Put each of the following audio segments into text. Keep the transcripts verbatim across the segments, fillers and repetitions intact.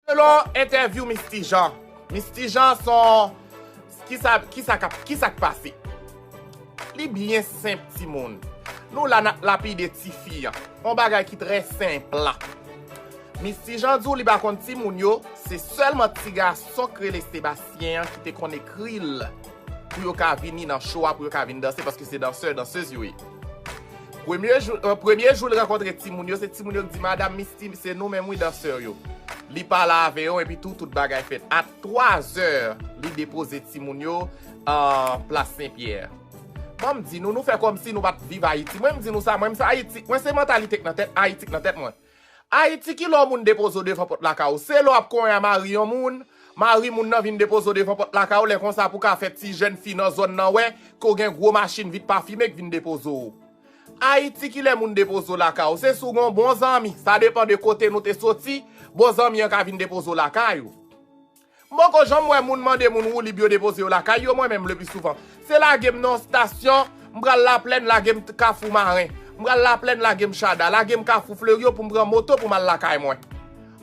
Selon entèvyou Misty Jean, Misty Jean se yon, kisa, kisa k ap, kisa k pase? Li byen senp, timoun. Nou la n ap lapide tifi an. Yon bagay ki trè senp. Misty Jean di w li pa konn timoun yo, se sèlman ti gason k rele Sebastien an ki te konn ekri l pou yo ka vini nan show a, pou yo ka vin danse, paske se dansè, dansez yo ye. Premye jou, euh, premye jou l rankontre timoun yo, se timoun yo k di, "Madam Misty, se nou menm wi, dansè yo." Li pale avè yo, epi tou, tout bagay fèt. A twa zè, li depoze timoun yo, euh, Plas Senpyè. Ban m di nou, nou fè kòmsi nou pa t viv Ayiti. Mwen, m di nou sa, mwen, m se Ayiti, mwen, se mantalite k nan tèt, Ayiti k nan tèt mwen. Ayiti, ki lè yon moun depoze w devan pòt lakay ou? Se lè w ap konyen a mari yon moun, mari moun nan vin depoze w devan pòt lakay ou, lè konsa pou w ka fè ti jèn fi nan zòn nan wè ke w gen gwo machin vit pafime k vin depoze w. Ayiti, ki lè moun depoze w lakay ou? Se si w gen yon bon zanmi, sa depann de kote nou te soti, bon zanmi an ka vin depoze w lakay ou. M poko janm wè moun mande moun woulib yo depoze yo lakay yo, mwen menm, le pli souvan. Se lage m nan yon stasyon, m pral Laplèn, lage m Kafou Maren. M pral Laplèn, lage m Chada, lage m Kafou Fleri yo pou m pran moto pou m al lakay mwen.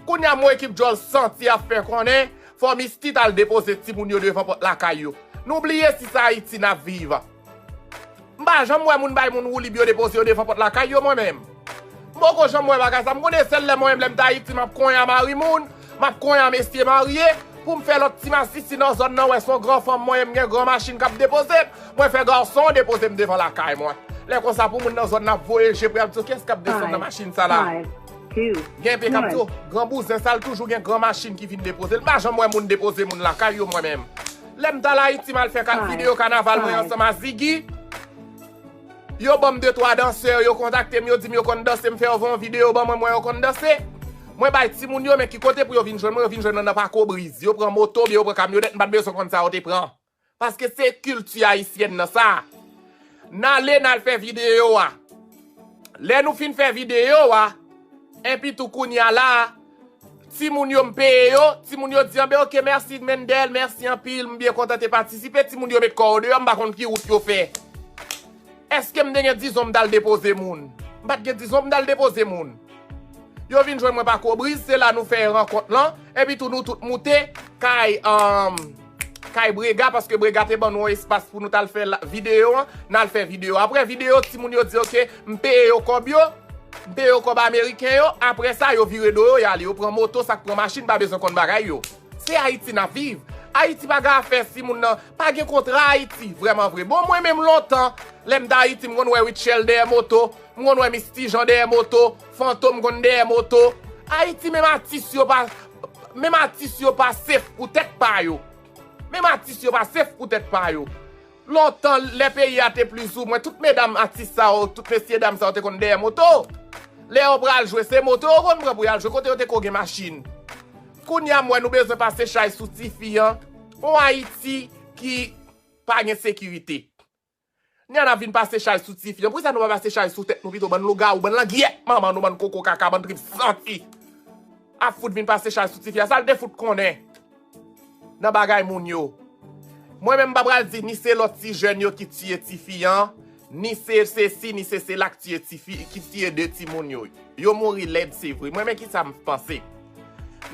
Kounye a, m wè ekip djòl santi ap fè konnen, fò Misty t al depoze timoun yo devan pòt lakay yo. Nou bliye si se Ayiti n ap viv. M pa janm wè moun bay moun woulib yo depoze yo devan pòt lakay yo, mwen menm. M poko janm wè bagay sa. M konnen sèl lè mwen menm, lè m t Ayiti, m ap konyen a mari moun, m ap konyen a mesye marye, pou m fè lòt ti masisi nan zòn nan wè se yon gran fanm mwen ye, m gen gran machin k ap depoze m, mwen fè gason depoze m devan lakay mwen. Lè konsa pou moun nan zòn nan ap voye je pou y ap di, "Kiyès k ap desann nan machin sa la?" Gen pe k ap di, "Oh, gran bouzen sa, l toujou gen gran machin ki vin depoze l." M pa janm wè moun depoze moun lakay yo, mwen menm. Lè m t al Ayiti, m al fè ka-, videyo kanaval mwen ansanm a Ziggy. Yo ban m de twa dansè, yo kontakte m, yo di m yo konn danse, m fè yo voye yon videyo ban mwen, m wè yo konn danse. Mwen bay timoun yo, men ki kote pou yo vin jwenn mwen, yo vin jwenn mwen nan Pako Briz. Yo pran moto, oubyen yo pran kamyonèt, m pa t bezwen konn sa yo te pran. Paske se kilti ayisyèn nan sa. N ale, n al fè videyo a. Lè nou fin fè videyo a, enpi tou kounye a la, timoun yo m peye yo, timoun yo di, "Anben, oke, mèsi Mendel, mèsi anpil, m byen kontan te patisipe." Timoun yo met kò yo deyò, m pa konn ki wout yo fè. Èske m te gen dizon m t al depoze moun? M pa t gen dizon m t al depoze moun. Yo vin jwenn mwen Pako Briz, se la nou fè rankont lan, epi tou nou tout moute kay, um, kay Brega, paske Brega te ban nou yon espas pou nou t al fè la, videyo an, n al fè videyo. Apre videyo, timoun yo di, "Oke, m peye yo kòb yo, m peye yo kòb ameriken yo." Apre sa, yo vire do yo, y ale, yo pran moto, sa k pran machin, pa bezwen konn bagay yo. Se Ayiti n ap viv. Ayiti pa gen afè si moun nan, pa gen kontra Ayiti, vrèman vre. Bon, mwen menm lontan, lè m t Ayiti, m konn wè Rutshelle dèyè moto, m konn wè Misty Jean dèyè moto, Fantom konn dèyè moto. Ayiti, menm atis yo pa, menm atis yo pa safe pou tèt pa yo. Menm atis yo pa safe pou tèt pa yo. Lontan, lè peyi a te plizoumwen, tout medam atis sa yo, tout mesye dam sa yo te konn dèyè moto. Lè yo pral jwe, se moto yo konn pran pou y al jwe, kote yo te ko gen machin. Kounye a, m wè nou bezwen pase chay sou tifi an. Yon Ayiti ki pa gen sekirite. Kounye a n ap vin pase chay sou tifi an. Poukisa nou pa pase chay sou tèt nou pito, bann lougawou, bann langiyèt manman nou, bann koko kaka, bann trip santi? Ap fout vin pase chay sou tifi a. Sa l te fout konnen nan bagay moun yo? Mwen menm, m pa pral di ni se lòt ti jèn yo ki tiye tifi an, ni se sesi, ni se sela k tiye tifi, ki tiye de timoun yo. Yo mouri lèd, se vre. Mwen, men kisa m panse.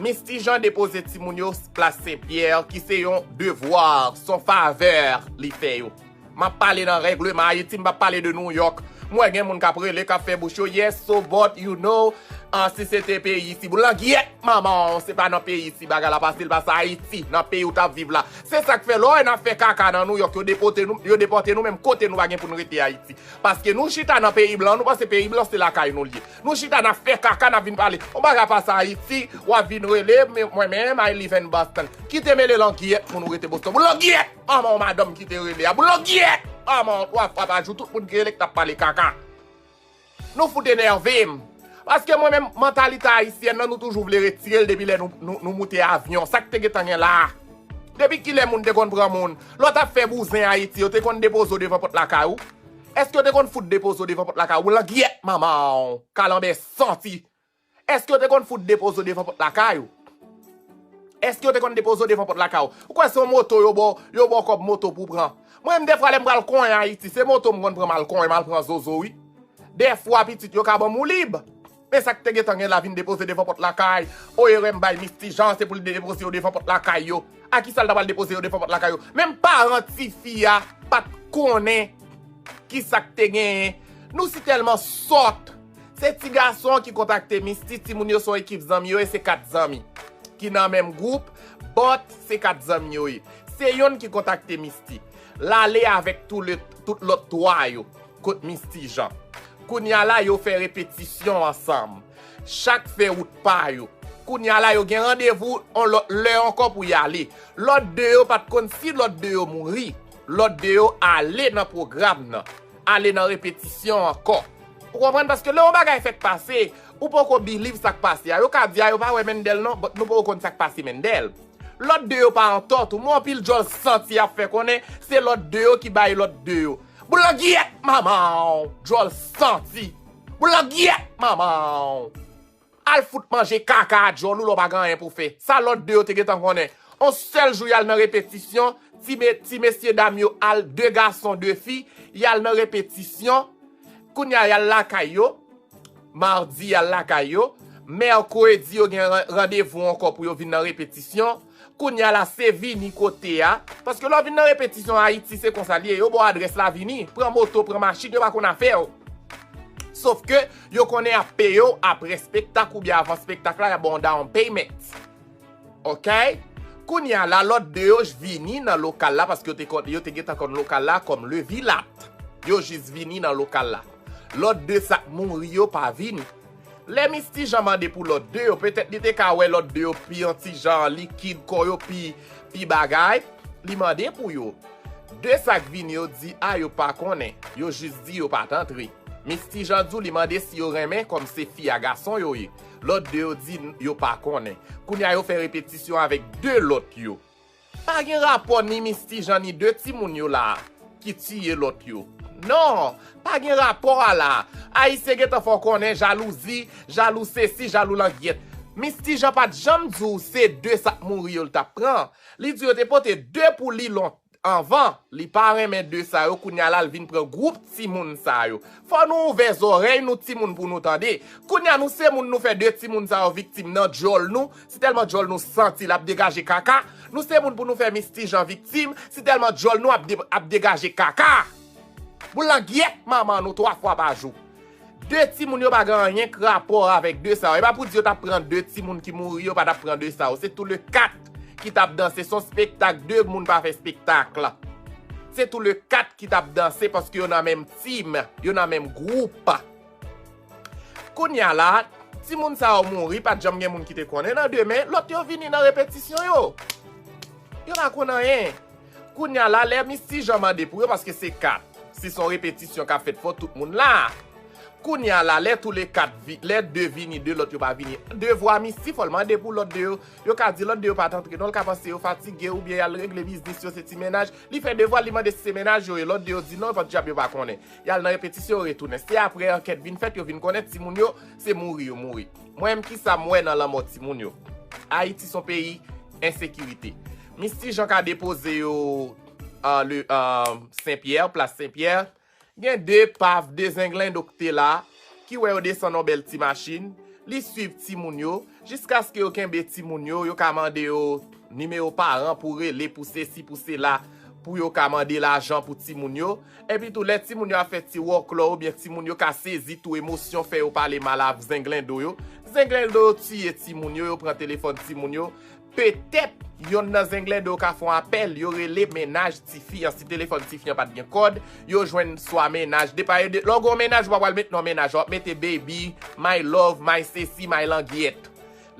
Misty Jean depoze timoun yo Plas Senpyè, ki se yon devwa, se yon favè li fè yo. M ap pale nan règleman Ayiti, m p ap pale de Nouyòk. M wè gen moun k ap rele, k ap fè bouch yo, "Yes, so but, you know, ah, si se te peyi isi." Boul langiyèt manman w, se pa nan peyi isi bagay la pase, l pase Ayiti, nan peyi w t ap viv la. Se sa k fè lè w wè n ap fè kaka nan Nouyòk, yo depote nou, yo depòte nou, menm kote nou pa gen pou n rete Ayiti. Paske nou chita nan peyi blan, nou panse peyi blan se lakay nou l ye. Nou chita n ap fè kaka, n ap vin pale. Yon bagay pase Ayiti, w ap vin rele, men mwen menm, I live in Boston. Kite mele langiyèt moun ou rete Boston. Boul langiyèt! Manman w madanm ki te rele a. Boul langiyèt! Manman w twa fwa pa jou, tout moun ki rele k t ap pale kaka. Nou fout enève m. Paske mwen menm, mantalite ayisyèn nan, nou toujou vle retire l depi lè nou, nou, nou moute avyon. Sa k te gentan gen la a? Depi kilè moun te konn pran moun? Lè w t ap fè bouzen Ayiti, yo te konn depoze w devan pòt lakay ou? Èske yo te konn fout depoze w devan pòt lakay ou? Boul langiyèt manman w, kalanbè santi. Èske yo te konn fout depoze w devan pòt lakay ou? Èske yo te konn depoze w devan pòt lakay ou? Ou kwè se yon moto yo ba w, yo ba w kòb moto pou w pran? Mwen menm, dèfwa, lè m pral konyen Ayiti, se moto m konn pran, m al konyen, m al pran zozo, wi. Dèfwa, pitit, yo ka ban m woulib. Men sa k te gentan gen la vin depoze devan pòt lakay. O, erè m bay Misty Jean, se pou l depoze yo devan pòt lakay yo. A kisa l ta pral depoze yo devan pòt lakay yo? Menm paran tifi a pa t konnen kisa k te genyen. Nou si tèlman sòt. Se ti gason ki kontakte Misty, timoun yo se yon ekip zanmi yo, e se kat zanmi ki nan menm gwoup, but se kat zanmi yo ye. Se yonn ki kontakte Misty. L ale avèk tou le, tout lòt twa yo kot Misty Jean. Kounye a la, yo fè repetisyon ansanm. Chak fè wout pa yo. Kounye a la, yo gen randevou yon lòt lè ankò pou y ale. Lòt de yo pa t konn si lòt de yo mouri. Lòt de yo ale nan pwogram nan. Ale nan repetisyon ankò. Ou konprann? Paske lè yon bagay fèk pase, ou poko believe sa k pase a. Yo ka di a yo pa wè Mendel non, but nou poko konn sa k pase Mendel. Lòt de yo pa antò tou. Mwen anpil djòl santi ap fè konnen se lòt de yo ki bay lòt de yo. Boulangyèt manman w, djòl santi. Boulangyèt manman w. Al fout manje kaka a djòl ou lè w pa gen anyen pou fè. Sa lòt de yo te gentan konnen. On sèl jou y al nan repetisyon, ti, me, ti mesye dam yo al, de gason, de fi, y al nan repetisyon. Kounye a y al lakay yo. Madi y al lakay yo. Mèkredi yo gen ran- randevou ankò pou yo vin nan repetisyon. Kounye a la se vini kote a. Paske lè w vin nan repetisyon Ayiti se konsa l ye. Yo ba w adrès la vini. Pran moto, pran machin, yo pa konn afè w. Sof ke yo konnen y ap peye w apre spektak oubyen avan spektak la, y ap ba w yon down payment. Ok? Kounye a la, lòt de yo vini nan lokal la, paske yo te, konn- yo te gentan konn lokal la kòm Le Vilat. Yo jis vini nan lokal la. Lòt de sa k mouri yo pa vini. Lè Misty Jean mande pou lòt de yo, petèt li te ka wè lòt de yo pi yon ti jan likid, kò yo pi, pi bagay, li mande pou yo. De sa k vini yo di a yo pa konnen, yo jis di yo pa t antre. Misty Jean di w li mande si yo renmen kòm se fi a gason yo ye. Lòt de yo di n- yo pa konnen. Kounye a yo fè repetisyon avèk de lòt yo. Pa gen rapò ni Misty Jean ni de timoun yo la a ki tiye lòt yo. Non, pa gen rapò a la a. Ayisyen gentan fè w konnen jalouzi, jalou sesi, jalou langyèt. Misty Jean pa t janm di w se de sa k mouri yo l t ap pran. Li di yo te pote de pou li lon- anvan, li pa renmen de sa yo, kounye a la l vin pran gwoup timoun sa yo. Fò nou ouvè zòrèy nou timoun pou nou tande. Kounye a nou se moun nou fè de timoun sa yo viktim nan djòl nou, si tèlman djòl nou santi l ap degaje kaka. Nou se moun pou nou fè Misty Jean viktim, si tèlman djòl nou ap, de, ap degaje kaka. Boulangyèt manman nou twa fwa pa jou. De timoun yo pa gen anyen k rapò avèk de sa yo. E pa pou di yo t ap pran de timoun ki mouri, yo pa t ap pran de sa yo. Se tou le kat ki t ap danse. Se yon spektak, de moun pa fè spektak. Se tou le kat ki t ap danse paske yo nan menm team, yo nan menm gwoup. Kounye a la, timoun sa yo mouri, pa t janm gen moun ki te konnen. Nan demen, lòt yo vini nan repetisyon yo. Yo pa konn anyen. Kounye a la, lè Misty Jean mande pou yo, paske se kat, si se yon repetisyon k ap fèt, fò tout moun la. Kounye a la, lè tou le kat, vi, lè de vini, de lòt yo pa vini. Devwa Misty, fò l mande pou lòt de yo. Yo ka di lòt de yo pa t antre non, l ka panse yo fatige oubyen y al regle biznis yo, se ti mennaj. Li fè devwa l, li mande si se mennaj yo ye. Lòt de yo di non, vant dyab yo pa konnen. Y al nan repetisyon, yo retounen. Se apre ankèt vin fèt, yo vin konnen timoun yo, se mouri yo mouri. Mwen menm kisa m wè nan lanmò timoun yo? Ayiti se yon peyi ensekirite. Misty Jean ka depoze yo an le, an Senpyè, plas Senpyè. Gen de pav, de zenglendo k te la, ki wè yo desann yon bèl ti machin. Li swiv timoun yo, jiskaske yo kenbe timoun yo, yo ka mande yo nimewo paran pou rele, pou sesi, pou sela, pou yo ka mande lajan pou timoun yo. Epi tou, lè timoun yo ap fè ti wòklò oubyen timoun yo ka sezi tou, emosyon fè yo pale mal a zenglendo yo. Zenglendo yo tiye timoun yo, yo pran telefòn timoun yo. Petèt, yonn nan zenglendo yo ka fè yon apèl, yo rele mennaj tifi an. Si telefòn tifi an pa t gen kòd, yo jwenn swa mennaj. Depa yo de, lè w gen yon mennaj, ou pa pral met non mennaj, w ap mete baby, my love, my sesi, my langyèt.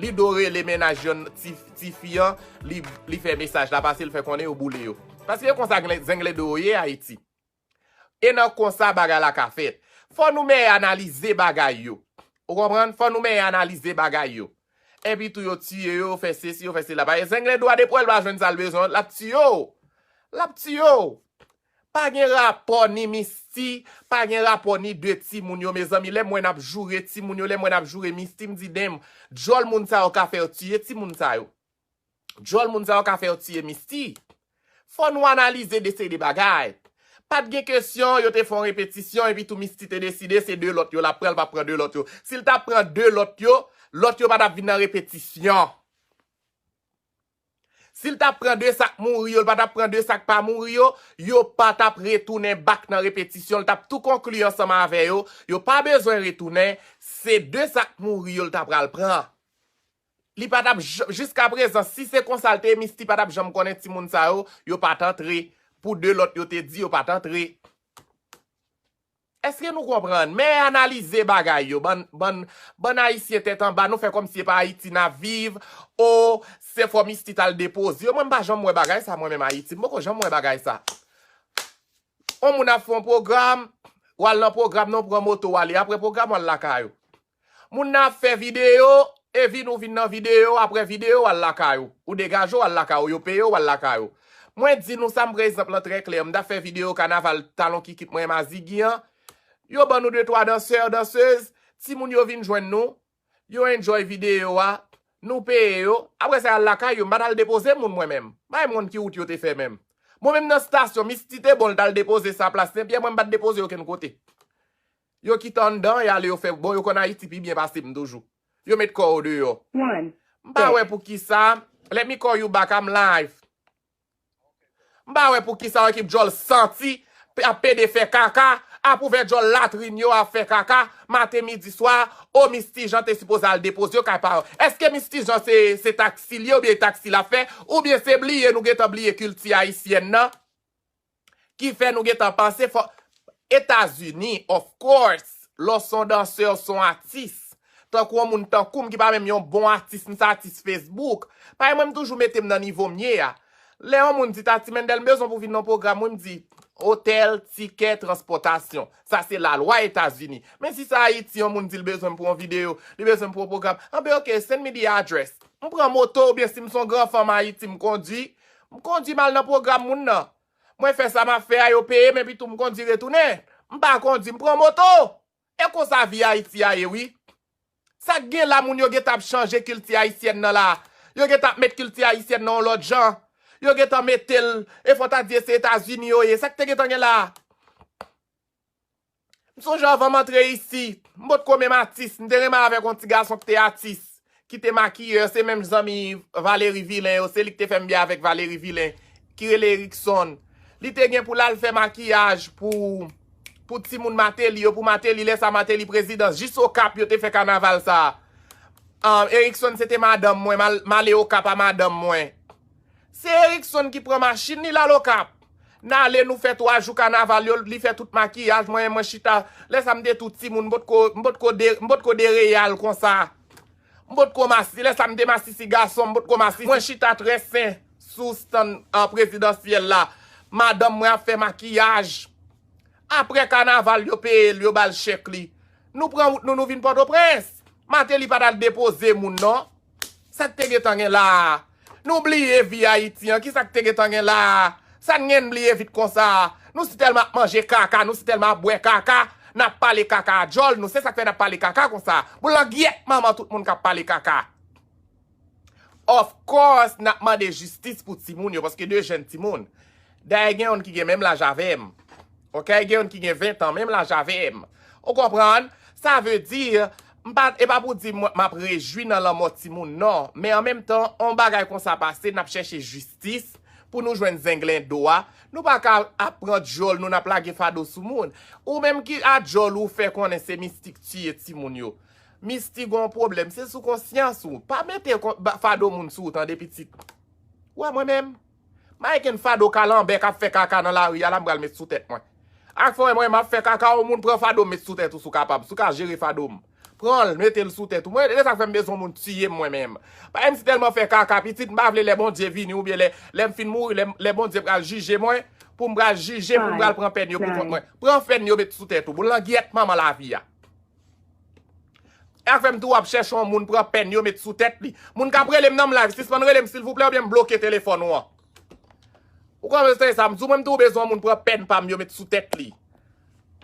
Li do rele mennaj yonn ti, tifi an, li, li fè mesaj la pase, li fè konnen yo boule yo. Paske e konsa zenglendo yo ye Ayiti. E nan konsa bagay la ka fèt. Fò nou mèye analize bagay yo. Ou konprann? Fò nou mèye analize bagay yo. Epi tou yo tiye yo, yo fè sesi, yo fè sela. Paske zenglendo a depi w wè l pa jwenn sa l bezwen an, l ap tiye w. L ap tiye w. Pa gen rapò ni Misty, pa gen rapò ni de timoun yo, mezanmi. Lè m wè n ap joure timoun yo, lè m wè n ap joure Misty, m di denm, djòl moun sa yo ka fè yo tiye timoun sa yo. Djòl moun sa yo ka fè yo tiye Misty. Fò nou analize de seri de bagay. Pa t gen kesyon, yo te fè yon repetisyon, epi tou Misty te deside se de lòt yo l ap pran, l p ap pran de lòt yo. Si l t ap pran de lòt yo, lòt yo pa t ap vin nan repetisyon. Si l t ap pran de sa k mouri yo, l pa t ap pran de sa k pa mouri yo, yo pa t ap retounen back nan repetisyon, l t ap tou konkli ansanm avè yo, yo pa bezwen retounen, se de sa k mouri yo l ta pral pran. Li pa t ap j-, jiskaprezan, si se konsa l te ye, Misty pa t ap janm konnen timoun sa yo, yo pa t antre. Pou de lòt yo te di, yo pa t antre. Èske nou konprann? Men analize bagay yo, bann, bann, bann Ayisyen tèt anba, nou fè kòmsi se pa Ayiti n ap viv, o, se fò Misty t al depoze yo. Mwen, m pa janm wè bagay sa, mwen menm Ayiti, m poko janm wè bagay sa. On moun ap fè yon pwogram, w al nan pwogram nan, w pran moto w ale, apre pwogram w al lakay ou. Moun nan ap fè videyo, e vin ou vin nan videyo, apre videyo w al lakay ou. Ou degaje w al lakay ou, yo peye w al lakay ou. Mwen di nou sa, m pran egzanp lan trè klè, m t ap fè videyo kanaval Talon Kikit mwen Mazigi an. Yo ban nou de twa dansè, dansez, timoun yo vin jwenn nou, yo enjoy videyo a, nou peye yo, apre sa y al lakay yo, m pa t al depoze moun mwen menm. M pa menm konn ki wout yo te fè menm. Mwen menm nan stasyon, Misty te bon, l t al depoze sa plas Senpyè, mwen m pa t depoze okenn kote. Yo kite anndan, y ale, yo fè, bon, yo konn Ayiti pi byen pase m toujou. Yo met kò yo deyò. M pa wè poukisa, let me call you back, I'm live. M pa wè poukisa yon ekip djòl santi ap pede fè kaka, ap ouvè djòl latrin yo ap fè kaka, maten, midi, swa, o Misty Jean te sipoze al depoze yo kay paran. Èske Misty Jean se, se taksi l ye oubyen taksi l ap fè, oubyen se bliye nou gentan bliye kilti ayisyèn nan? Ki fè nou gentan panse fò Etazini, of course, lè w se yon dansè, w se yon atis. Tankou yon moun tankou m ki pa menm yon bon atis, m se atis Facebook. Paske mwen, m toujou mete m nan nivo m ye a. Lè yon moun di, Tati Mendel, m bezwen pou w vin nan pwogram, wi, m di, otèl, tikè, transpòtasyon. Sa se lalwa Etazini. Men si se Ayiti, yon moun di l bezwen m pou yon videyo, li bezwen m pou yon pwogram, anben, ok, send me the address. M pran moto, oubyen si m se yon gran fanm Ayiti, m kondui, m kondui m al nan pwogram moun nan. Mwen fè sa m ap fè a, yo peye m, epi tou m kondi retounen. M pa kondi, m pran moto. E konsa vi Ayiti a ye, wi. Sa k gen la, moun yo gentan ap chanje kilti ayisyèn nan la. Yo gentan ap met kilti ayisyèn nan yon lòt jan. Yo gentan mete l, e fò w ta di e se Etazini yo ye. Sa k te gentan gen la? M sonje anvan m antre isi, m potko menm atis, m te renmen avèk yon ti gason ki te atis, ki te makiyè, se menm zanmi Valery Villain yo, se li ki te fè m byen avèk Valery Villain, ki rele Erickson. Li te gen pou l al fè makiyaj pou, pou timoun Martelly yo, pou Martelly, lè sa Martelly prezidans, jis Okap yo te fè kanaval sa a. Ahn, Erickson se te madanm mwen, m al, m ale Okap a madanm mwen. Se Erickson ki pran machin li, l al Okap. N ale, nou fè twa jou kanaval yo, li fè tout makiyaj, mwen, mwen chita. Lè sa m te tou timoun, m potko, m potko de, m potko dereye al konsa. M potko masi, lè sa m te masisi gason, m potko masisi. Mwen chita trè sen sou stand, ah, prezidansyèl la. Madanm mwen ap fè makiyaj. Apre kanaval, yo peye l, yo ba l chèk li. Nou pran wout nou, nou vin Pòtoprens. Martelly pa t al depoze moun, non. Sa k te gentan gen la a? Nou bliye vi Ayiti an, ki sa k te gentan gen la a? Sa n gen n bliye vit konsa a? Nou si tèlman ap manje kaka, nou si tèlman ap bwè kaka, n ap pale kaka a djòl nou, se sa k fè n ap pale kaka konsa. Bon, langyèt manman tout moun k ap pale kaka. Of course, n ap mande jistis pou timoun yo, paske de jèn timoun. Dayè, gen youn ki gen menm laj avè m. Oke, gen youn ki gen ven tan, menm laj avè m. Ou konprann? Sa vle di, m pa, e pa pou di mwen, m ap rejwi nan lanmò timoun, non. Men an menm tan, yon bagay konsa pase, n ap chèche jistis pou nou jwenn zenglendo a. Nou pa ka ap pran djòl nou, n ap lage fado sou moun. Ou menm ki a djòl ou fè konnen se Misty k tiye timoun yo. Misty gon pwoblèm, se sou konsyans ou. Pa mete kon-, ba-, fado moun sou ou tande pitit. Ou wè mwen menm? M a gen fado kalanbè k ap fè kaka nan lari a la, m pral met sou tèt mwen. Ak fò mwen, m ap fè kaka, yon moun pran fado m met sou tèt ou si w kapab, si w ka jere fado m. Pran l, mete l sou tèt ou. Mwen, se sa k fè m bezwen yon moun tiye m mwen menm. Paske m si tèlman fè kaka, pitit, m pa vle lè Bondye vini, oubyen lè, lè m fin mouri, lè, lè Bondye pral jije mwen, pou m pral jije, pou m pral pran pèn yo pou kont mwen. Pran pèn yo met sou tèt ou. Bon, langyèt manman lavi a. E sa k fè m tou ap chèche yon moun pran pèn yo met sou tèt li. Moun k ap rele m nan m live, sispann rele m silvouplè oubyen m bloke telefòn ou an. Ou konprann sa, m di w menm tou ou bezwen yon moun pran pèn pa m yo met sou tèt li.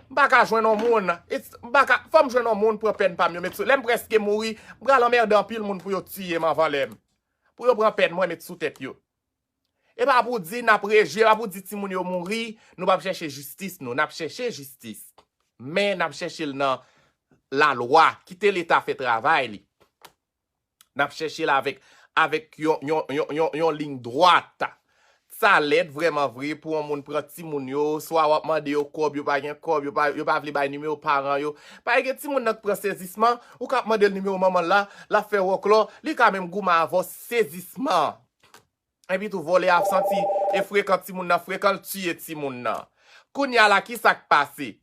M pa ka jwenn yon moun, it's, m pa ka, fò m jwenn yon moun pran pèn pa m yo met sou, lè m prèske mouri, m pral anmède anpil moun pou yo tiye m anvan lè m. Pou yo pran pèn mwen met sou tèt yo. E pa pou di n ap rejwi, e pa pou di timoun yo mouri, nou p ap chèche jistis, nou. N ap chèche jistis. Men n ap chèche l nan lalwa. Kite Leta fè travay li. N ap chèche l avèk, avèk yon, yon, yon, yon, yon liy dwat. Sa lèd vrèman vre pou yon moun pran timoun yo, swa w ap mande yo kòb, yo pa gen kòb, yo pa, yo pa vle bay nimewo paran yo. Paske gen timoun nan k pran sezisman, ou ka ap mande l nimewo manman l la, l ap fè wòklò, li ka menm goumen avè w sezisman. Epi tou, vòlè a santi e frekan timoun nan, frekan l tiye timoun nan. Kounye a la, ki sa k pase?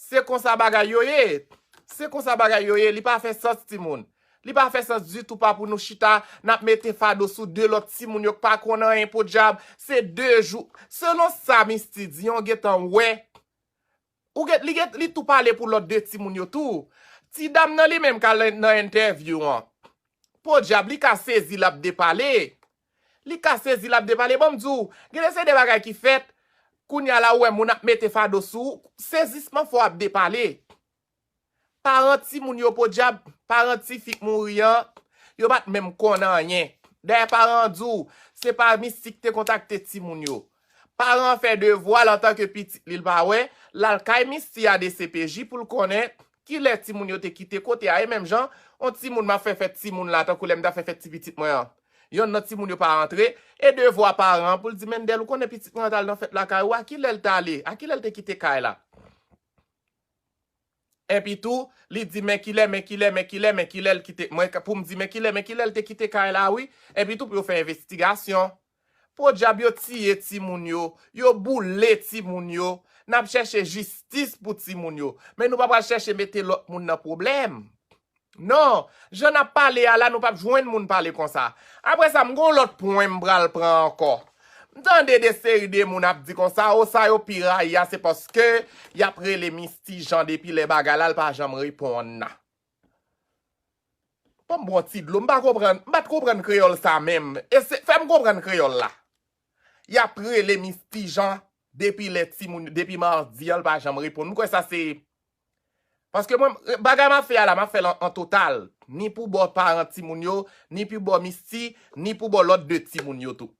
Se konsa bagay yo ye. Se konsa bagay yo ye. Li pa fè sans, timoun. Li pa fè sans ditou, pa pou nou chita, n ap mete fado sou de lòt timoun yo k pa konn anyen, podyab. Se de jou. Selon sa Misty di, yon gentan wè. Ou gen, li gen, li tou pale pou lòt de timoun yo tou. Ti dam nan li menm k al nan entèvyou an. Podyab, li ka sezi, l ap depale. Li ka sezi, l ap depale. Ban m di w, gen de se de bagay ki fèt, kounye a la ou wè moun ap mete fado sou ou, sezisman fè w ap depale. Paran timoun yo, podyab, paran tifi k mouri an, yo pa t menm konn anyen. Dayè, paran an di w, se pa Misty k te kontakte timoun yo. Paran an fè devwa l antanke pitit li, l pa wè, l al kay Misty a D C P J pou l konnen kilè timoun yo te kite kote a. E menm jan, yon timoun m ap fè fèt timoun la, tankou lè m t ap fè fèt ti pitit mwen an. Yonn nan timoun yo pa rantre, e devwa paran an pou l di, Mendel, ou konnen pitit mwen an t al nan fèt lakay ou, a kilè l t ale? A kilè l te kite kay la? Epi tou, li di, men kilè, men kilè, men kilè, men kilè l kite, mwen, pou m di, men kilè, men kilè l te kite kay la, wi. Epi tou, pou yo fè envestigasyon. Podyab, yo tiye timoun yo, yo boule timoun yo. N ap chèche jistis pou timoun yo. Men nou pa pral chèche mete lòt moun nan pwoblèm. Non, jan n ap pale a la, nou p ap jwenn moun pale konsa. Apre sa, m gon lòt pwen m pral pran ankò. M tande de seri de moun ap di konsa, o, sa yo pi rayi a, se paske y ap rele Misty Jean depi lè bagay la, l pa janm reponn. Ban m bwè yon ti dlo, m pa konprann, m pa t konprann kreyòl sa menm. E se, fè m konprann kreyòl la. Y ap rele Misty Jean depi lè timoun, depi madi an, l pa janm reponn. M kwè sa se Paske mwen, bagay m ap fè a la, m ap fè l an, an total. Ni pou bò paran timoun yo, ni pou bò Misty, ni pou bò lòt de timoun yo tou.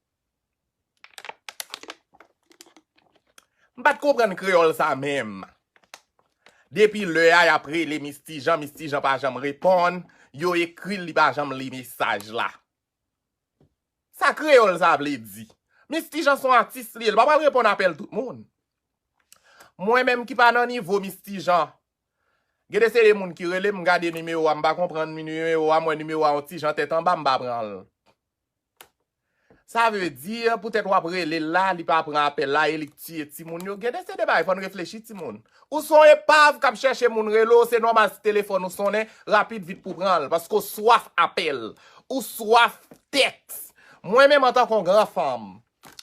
M pa t konprann kreyòl sa menm. Depi lè a, y ap rele Misty Jean, Misty Jean pa janm reponn. Yo ekri l, li pa janm li mesaj la. Sa kreyòl sa vle di? Misty Jean se yon atis li ye, li pa pral reponn apèl tout moun. Mwen menm ki pa nan nivo Misty Jean, gen de se de moun ki rele m, m gade nimewo a, m pa konprann nimewo a, m wè nimewo a yon ti jan tèt anba, m pa pran l. Sa vle di, poutèt w ap rele l la, li pa pran apèl la, e li k tiye timoun yo. Gen de se de bagay, fò n reflechi timoun. Ou se yon epav k ap chèche moun rele w, se nòmal si telefòn ou sonnen, rapid vit pou w pran l, paske w swaf apèl, ou swaf tèks. Mwen menm antanke yon gran fanm,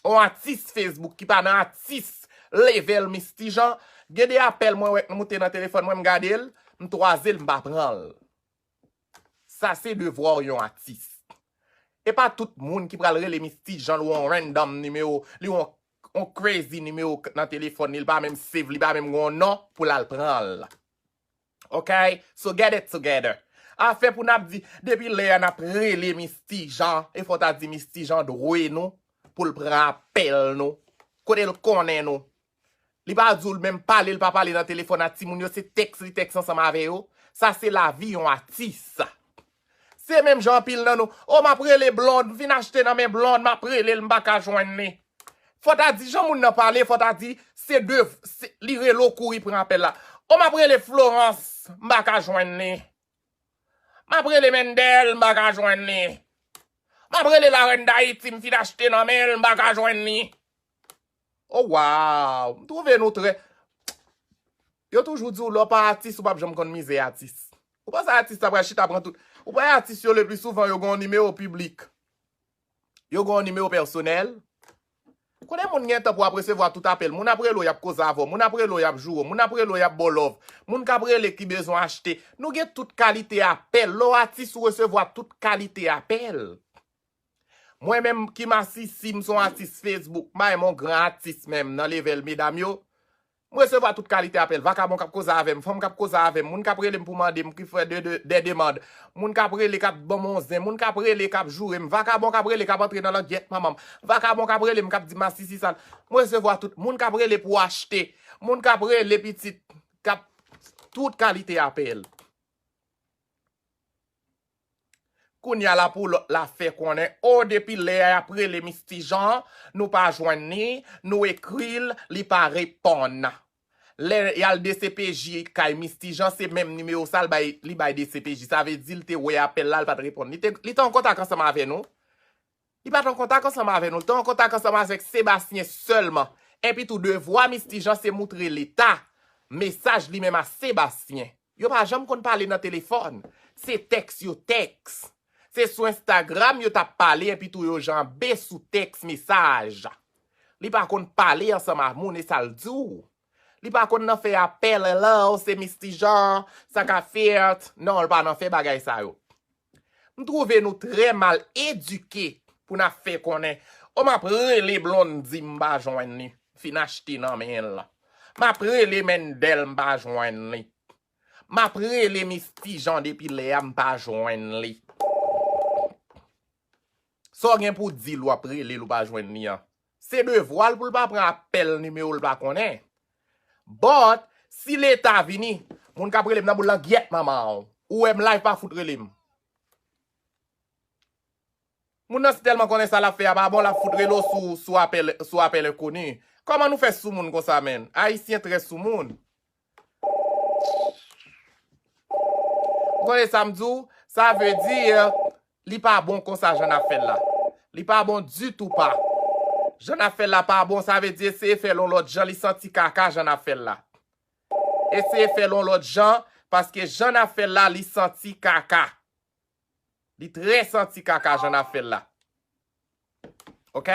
yon atis Facebook ki pa nan atis level Misty Jean, gen de apèl mwen wè k moute nan telefòn mwen, m gade l, m twaze l, m pa pran l. Sa se devwa w yon atis. E pa tout moun ki pral rele Misty Jean, li yon random nimewo, li yon, yon crazy nimewo k-, nan telefòn li, li pa menm save, li pa menm gon non pou l al pran l. Ok? So get it together. Afè pou n ap di, depi lè a n ap rele Misty Jean, e fò w ta di Misty Jean dwe nou, pou l pran apèl nou. Kote l konnen nou? Li pa di w l menm pale, li pa pale nan telefòn a timoun yo, se tèks li tèks ansanm avè yo. Sa se lavi yon atis. Se menm jan anpil nan nou, o, m ap rele Blonde, vin achte nan men Blonde, m ap rele l, m pa ka jwenn li. Fò ta di, jan moun nan pale, fò ta di, se de, se, li rele w kouri pran apèl la. O, m ap rele Florence, m pa ka jwenn li. M ap rele Mendel, m pa ka jwenn li. M ap rele Larèn Dayiti, m fin achte nan men l, m pa ka jwenn li. Oh, wow! M twouve nou trè. Yo toujou di w, lè w pa atis, ou p ap janm konn mizè atis. Ou panse atis la pral chita pran tout. Ou pa atis yo, le pli souvan, yo gen yon nimewo piblik. Yo gen yon nimewo pèsonèl. Konnen moun gen tan pou ap resevwa tout apèl. Moun ap rele w, y ap koze avè w. Moun ap rele w, y ap joure w. Moun ap rele w, y ap ba w love. Moun k ap rele ki bezwen achte. Nou gen tout kalite apèl. Lè w atis, ou resevwa tout kalite apèl. Mwen menm ki masisi, m se yon atis Facebook, m pa menm yon gran atis menm nan level medam yo. M resevwa tout kalite apèl. Vakabon k ap koze avè m, fanm k ap koze avè m, moun k ap rele m pou mande m ki fè de, de, de demand, moun k ap rele k ap ban m yon zen, moun k ap rele k ap joure m, vakabon k ap rele k ap antre nan langyèt manman m, vakabon k ap rele m k ap di masisi sal. M resevwa tout moun k ap rele pou achte, moun k ap rele pitit, k ap tout kalite apèl. Kounye a la pou lòt la fè konnen, o, depi lè y ap rele Misty Jean, nou pa jwenn li, nou ekri l, li pa reponn. Lè y al D C P J kay Misty Jean, se menm nimewo sa l bay, li bay D C P J. Sa vle di l te wè apèl la, l pa t reponn. Li te, li te an kontak ansanm avè nou. Li pa t an kontak ansanm avè nou, li te an kontak ansanm avèk Sebastien sèlman. Epi tou, devwa Misty Jean se moutre Leta mesaj li menm a Sebastien. Yo pa janm konn pale nan telefòn. Se tèks yo tèks. Se sou Instagram yo t ap pale epi tou yo janbe sou tèks mesaj. Li pa konn pale ansanm ak moun e sa l di w. Li pa konn nan fè apèl, hello, se Misty Jean, sa k ap fèt. Non, li pa nan fè bagay sa yo. M twouve nou trè mal edike pou n ap fè konnen, o, m ap rele Blondy, m pa jwenn li. Fin achte nan men l. M ap rele Mendel, m pa jwenn li. M ap rele Misty Jean depi lè a, m pa jwenn li. Sa w gen pou di l w ap rele l ou pa jwenn li an? Se devwa l pou l pa pran apèl nimewo l pa konnen. But, si Leta vini, moun k ap rele m nan boul langyèt manman w. Ou wè m live pa fout rele m. Moun nan si tèlman konnen sa l ap fè a pa bon, l ap fout rele w sou, sou apèl, sou apèl enkoni. Kòman nou fè soumoun konsa, menn? Ayisyen trè soumoun. Ou konnen sa m di w? Sa vle di, li pa bon konsa jan n ap fè l la. Li pa bon ditou pa. Jan n ap fè l la pa bon, sa vle di eseye fè l yon lòt jan, li santi kaka jan n ap fè l la. Eseye fè l yon lòt jan, paske jan n ap fè l la, li santi kaka. Li trè santi kaka jan n ap fè l la. Ok?